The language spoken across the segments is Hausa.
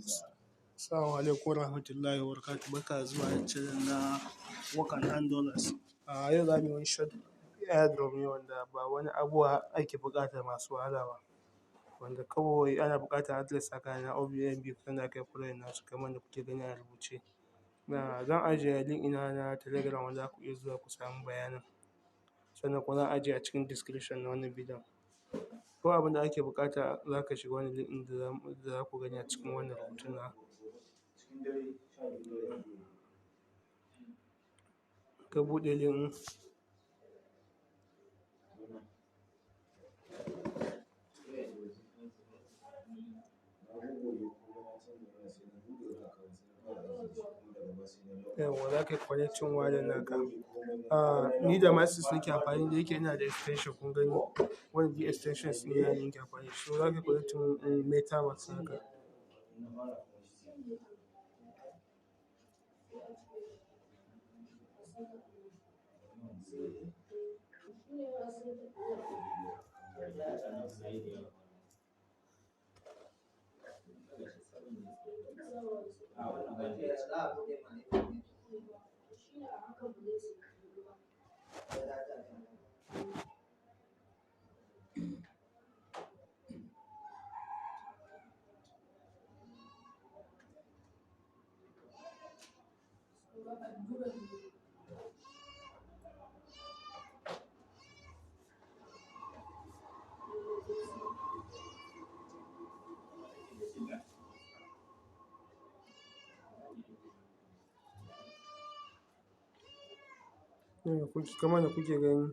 Assalamu alaikum warahmatullahi wabarakatuh. Barka da zuwa channel na Work and Earn Dollars. A yau za mu yi wani short airdrop ne wanda ba wani abubuwa ake buƙata masu wahala ba. Wanda kawai ana buƙatar address haka na OBNB wanda aka yi following nasu kamar yadda kuke gani a rubuce. Zan ajiye link ɗina na Telegram wanda za ku iya zuwa ku samu bayanin. Sannan kuma zan ajiye a cikin description na wannan bidiyon. Kawai abin da ake buƙata, za ka shiga wannan link ɗin da za ku gani a cikin wannan rubutun na. Ka buɗe link ɗin. Yawwa, za ka yi connecting wallet naka. Ni da Mises nake amfani, da yake ina da extension, kun gani. Wannan duk extensions ɗina ne nake amfani da shi. So za ka yi connecting MetaMask naka. Kamar yadda kuke gani,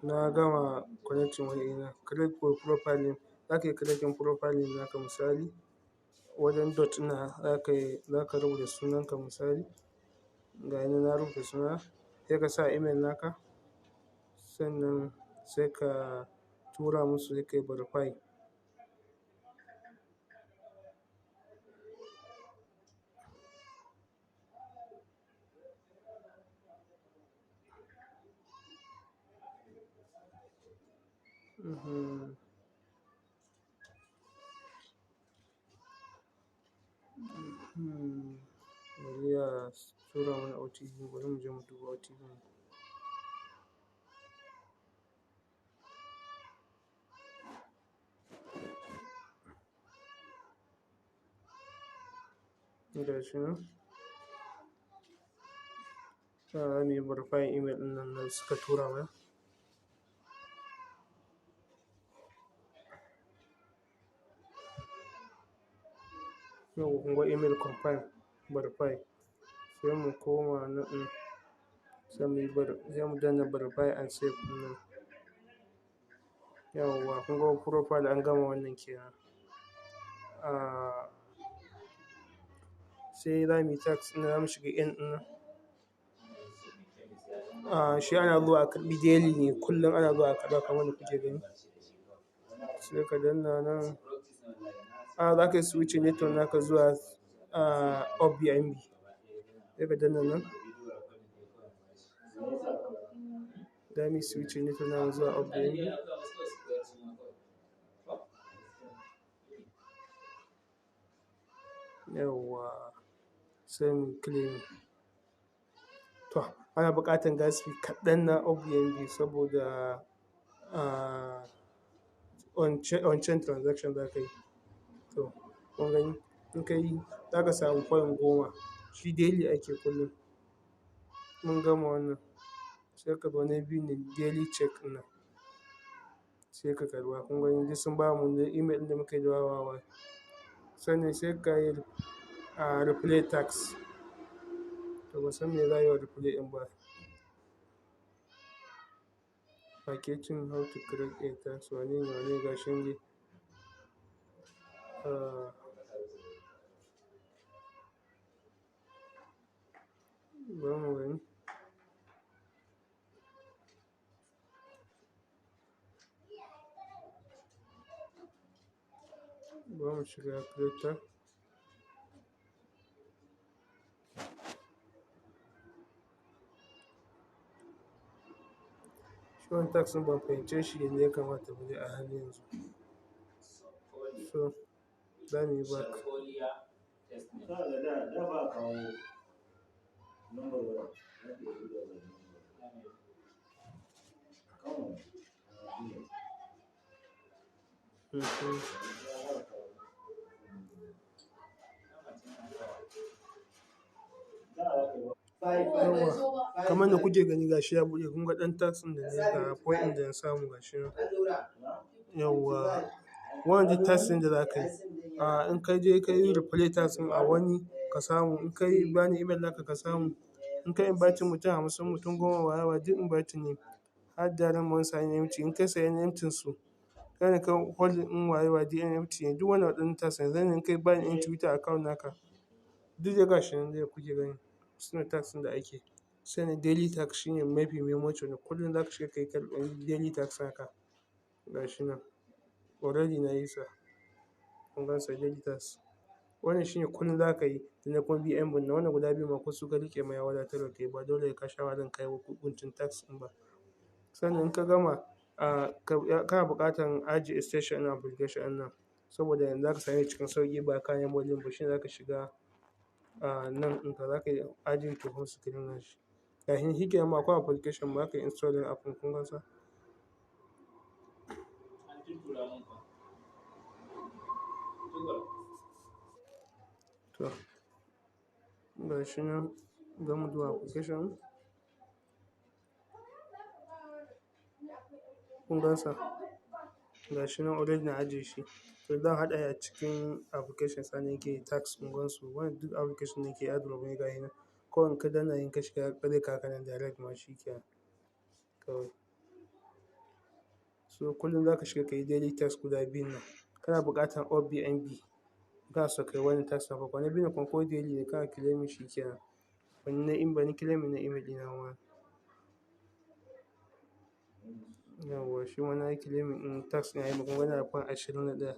na gama connecting wallet ɗina. Create profile name. Za ka yi creating profile name naka, misali. Wajen dot ɗin nan za ka rubuta sunanka misali. Ga ni na rubuta suna. Sai ka sa email naka. Sannan sai ka tura musu, sai ka yi verify. Bari ya tura mana OTP, bari mu je mu duba OTP. Ga shi nan. Za mu yi verifying email ɗin nan da suka tura mana. Yauwa, kun ga email confirm, verify. Sai mu koma nan ɗin, sai mu danna verify and save ɗin nan. Yauwa, kun ga profile an gama wannan kenan. Sai za mu yi task ɗin, za mu shiga earn ɗin nan. Shi ana zuwa a karɓi daily ne, kullum ana zuwa a karɓa kamar yadda kuke gani. Sai ka danna nan. Za ka yi switching network naka zuwa OBNB. Sai ka danna nan. Za mu yi switching network namu zuwa OBNB. Yauwa, sai mu claim. To, ana buƙatar gas fee kaɗan na OBNB saboda on-chain transaction za ka yi. To, kun gani, in ka yi za ka samu coin 10. Shi daily ake, kullum. Mun gama wannan. Sai ka zo na biyu ne, daily check ɗin nan. Sai ka karɓa. Kun gani, duk sun bamu da email ɗin da muka yi da wawa. Sannan sai ka yi replay task. To, ban san me za a yi wa replay ɗin ba. Packaging, how to create a task, wane ne wane, gashi nan dai. Bari mu gani. Bari mu shiga create task. Shi wannan task ɗin ban fahimce shi yadda ya kamata ba dai a halin yanzu. So, za mu yi back. Yauwa, kamar da kuke gani gashi ya buɗe. Kun ga ɗan task ɗin da na yi, ga point ɗin da na samu gashi nan. Yauwa, wannan duk task ɗin da za ka yi. In ka je ka yi replay task ɗin a wani ka samu, in ka yi bani email naka ka samu, in ka invite mutum 50, mutum 10, waye waye duk invite ne. Har da ran mun sayi NFT, in ka sayi NFT su, kana ka holding ɗin waye waye duk NFT ne. Duk wannan ɗin task ne. Sannan in ka yi buying ɗin Twitter account naka, duk dai gashi nan dai kuke gani. Sune task ɗin da ake. Sannan daily task shine mafi muhimmanci, wanda kullum za ka shiga ka yi karɓan daily task naka. Gashi nan. Already na yi sa. Kun gansa, daily task. Wannan shine kullum za ka yi. Na kuma BNB nan, wannan guda biyu ma ko su ka riƙe ma ya wadatar da kai, ba dole ka sha wahalan kai guntun task ɗin ba. Sannan in ka gama, kana buƙatan ajiye extension ɗin application ɗin nan saboda yanzu za ka same shi cikin sauƙi, ba ka nemo link ba. Shine za ka shiga nan ɗinka, za ka yi adding to home screen nashi. Gashi nan shikenan ma, akwai application ma, za ka yi installing app ɗin, kun gansa. An tuttura mun fa. Tukur. To, gashi nan zamu duba application. Kun gansa. Gashi nan already na ajiye shi. To, zan haɗa shi a cikin application sannan yake task, kun gansu. Wannan duk application da yake airdrop ne, gashi nan. Kawai in ka danna, in ka shiga, zai kawo ka nan direct ma, shi kenan. Kawai. So kullum za ka shiga ka yi daily task guda biyun nan. Kana buƙatar OBNB. Kana so ka yi wannan task na farko. Na biyun kuma ko daily ne kana claiming, shi kenan. Wani in bani claiming na email ɗina ma. Yauwa, shi ma na yi claiming ɗin task ɗin yayi, kun ga ina da point 21.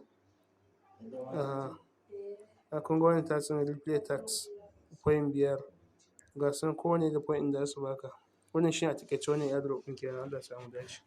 Kun ga wannan task ɗin, replay task, point 5. Ga su nan, kowanne da point ɗin da za su baka. Wannan shine a taƙaice wannan airdrop ɗin kenan. Allah ya sa mu dace.